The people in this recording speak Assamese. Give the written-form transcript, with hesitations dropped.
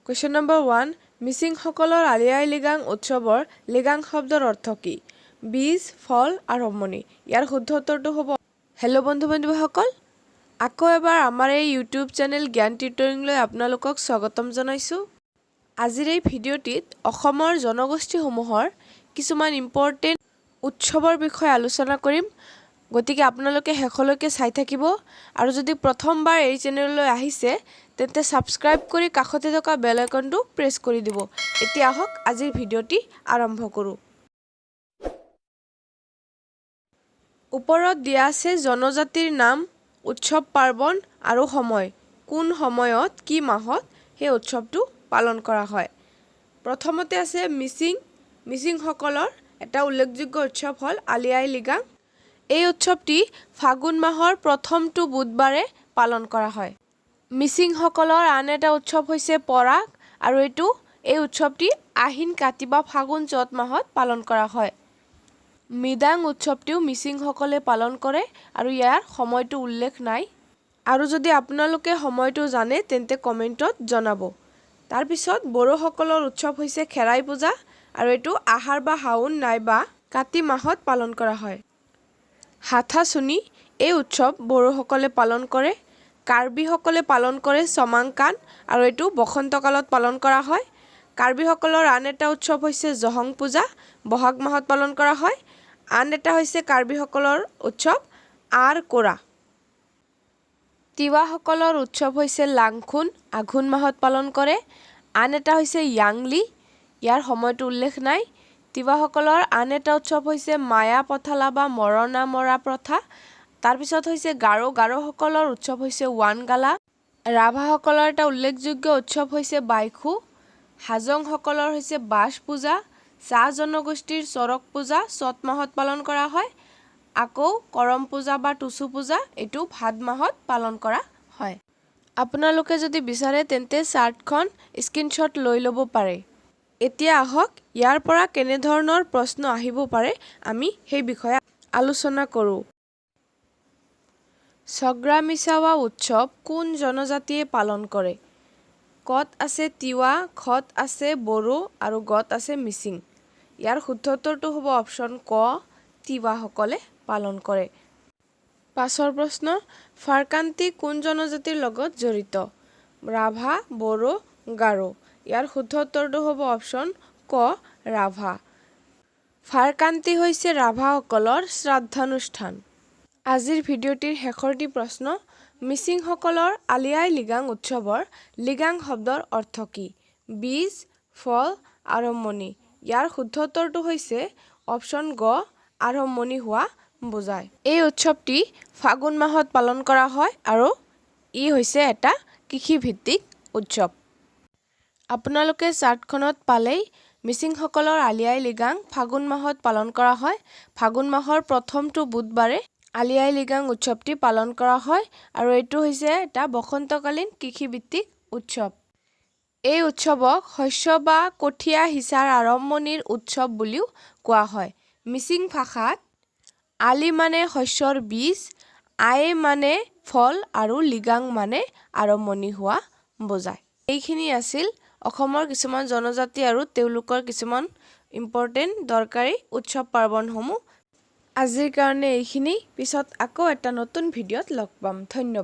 কুৱেশ্যন নম্বৰ 1, মিচিংসকলৰ আলি আই লৃগাং উৎসৱৰ লৃগাং শব্দৰ অৰ্থ কি? বীজ, ফল, আৰম্ভণি। ইয়াৰ শুদ্ধ উত্তৰটো হ'ব। হেল্ল' বন্ধু বান্ধৱীসকল, আকৌ এবাৰ আমাৰ এই ইউটিউব চেনেল জ্ঞান টিউটৰিংলৈ আপোনালোকক স্বাগতম জনাইছোঁ। আজিৰ এই ভিডিঅ'টিত অসমৰ জনগোষ্ঠীসমূহৰ কিছুমান ইম্পৰ্টেণ্ট উৎসৱৰ বিষয়ে আলোচনা কৰিম। গতিকে আপোনালোকে শেষলৈকে চাই থাকিব আৰু যদি প্ৰথমবাৰ এই চেনেললৈ আহিছে, তেন্তে ছাবস্ক্ৰাইব কৰি কাষতে থকা বেল আইকনটো প্ৰেছ কৰি দিব। এতিয়া আহক, আজিৰ ভিডিঅ'টি আৰম্ভ কৰোঁ। ওপৰত দিয়া আছে জনজাতিৰ নাম, উৎসৱ পাৰ্বণ আৰু সময়, কোন সময়ত, কি মাহত সেই উৎসৱটো পালন কৰা হয়। প্ৰথমতে আছে মিচিং। মিচিংসকলৰ এটা উল্লেখযোগ্য উৎসৱ হ'ল আলি আই লৃগাং। এই উৎসৱটি ফাগুন মাহৰ প্ৰথমটো বুধবাৰে পালন কৰা হয়। মিচিংসকলৰ আন এটা উৎসৱ হৈছে পৰাগ আৰু এই উৎসৱটি আহিন, কাতি বা ফাগুন, চ'ত মাহত পালন কৰা হয়। মিদাং উৎসৱটিও মিচিংসকলে পালন কৰে আৰু ইয়াৰ সময়টো উল্লেখ নাই। আৰু যদি আপোনালোকে সময়টো জানে, তেন্তে কমেণ্টত জনাব। তাৰপিছত বড়োসকলৰ উৎসৱ হৈছে খেৰাই পূজা আৰু এইটো আহাৰ বা শাওণ নাইবা কাতি মাহত পালন কৰা হয়। হাথাচুনি, এই উৎসৱ বড়োসকলে পালন কৰে। কাৰ্বিসকলে পালন কৰে চমাংকান আৰু এইটো বসন্তকালত পালন কৰা হয়। কাৰ্বিসকলৰ আন এটা উৎসৱ হৈছে জহং পূজা, বহাগ মাহত পালন কৰা হয়। আন এটা হৈছে কাৰ্বিসকলৰ উৎসৱ আৰ কোৰা। তিৱাসকলৰ উৎসৱ হৈছে লাংখুন, আঘোণ মাহত পালন কৰে। আন এটা হৈছে য়াংলি, ইয়াৰ সময়টো উল্লেখ নাই। তিৱাসকলৰ আন এটা উৎসৱ হৈছে মায়া পথালা বা মৰণা মৰা প্ৰথা। তাৰপিছত হৈছে গাৰো। গাৰোসকলৰ উৎসৱ হৈছে ৱানগালা। ৰাভাসকলৰ এটা উল্লেখযোগ্য উৎসৱ হৈছে বাইখু। হাজংসকলৰ হৈছে বাঁচ পূজা। চাহ জনগোষ্ঠীৰ চৰক পূজা চ'ত মাহত পালন কৰা হয়। আকৌ কৰম পূজা বা টুচু পূজা, এইটো ভাদ মাহত পালন কৰা হয়। আপোনালোকে যদি বিচাৰে, তেন্তে চাৰ্টখন স্ক্ৰীনশ্বট লৈ ল'ব পাৰে। এতিয়া আহক, ইয়াৰ পৰা কেনেধৰণৰ প্ৰশ্ন আহিব পাৰে, আমি সেই বিষয়ে আলোচনা কৰোঁ। চগ্ৰামিচাৱা উৎসৱ কোন জনজাতিয়ে পালন কৰে? কত আছে তিৱা, খত আছে বড়ো আৰু গত আছে মিচিং। ইয়াৰ শুদ্ধ উত্তৰটো হ'ব অপশ্যন ক, তিৱাসকলে পালন কৰে। পাছৰ প্ৰশ্ন, ফাৰকান্তি কোন জনজাতিৰ লগত জড়িত? ৰাভা, বড়ো, গাৰো। ইয়াৰ শুদ্ধ উত্তৰটো হ'ব অপশ্যন ক, ৰাভা। ফাৰকান্তি হৈছে ৰাভাসকলৰ শ্ৰাদ্ধানুষ্ঠান। আজিৰ ভিডিঅ'টিৰ শেষৰটি প্ৰশ্ন, মিচিংসকলৰ আলি আই লৃগাং উৎসৱৰ লৃগাং শব্দৰ অৰ্থ কি? বীজ, ফল, আৰম্ভণি। ইয়াৰ শুদ্ধ উত্তৰটো হৈছে অপশ্যন গ, আৰম্ভণি হোৱা বুজায়। এই উৎসৱটি ফাগুন মাহত পালন কৰা হয় আৰু ই হৈছে এটা কৃষিভিত্তিক উৎসৱ। আপোনালোকে চাৰ্টখনত পালেই, মিচিংসকলৰ আলি আই লৃগাং ফাগুন মাহত পালন কৰা হয়। ফাগুন মাহৰ প্ৰথমটো বুধবাৰে আলি আই লৃগাং উৎসৱটি পালন কৰা হয় আৰু এইটো হৈছে এটা বসন্তকালীন কৃষিভিত্তিক উৎসৱ। এই উৎসৱক শস্য বা কঠীয়া সিঁচাৰ আৰম্ভণিৰ উৎসৱ বুলিও কোৱা হয়। মিচিং ভাষাত আলি মানে শস্যৰ বীজ, আই মানে ফল আৰু লৃগাং মানে আৰম্ভণি হোৱা বুজায়। এইখিনি আছিল অসমৰ কিছুমান জনজাতি আৰু তেওঁলোকৰ কিছুমান ইম্পৰ্টেণ্ট দৰকাৰী উৎসৱ পাৰ্বণসমূহ। আজিৰ কাৰণে এইখিনি। পিছত আকৌ এটা নতুন ভিডিঅ'ত লগ পাম। ধন্যবাদ।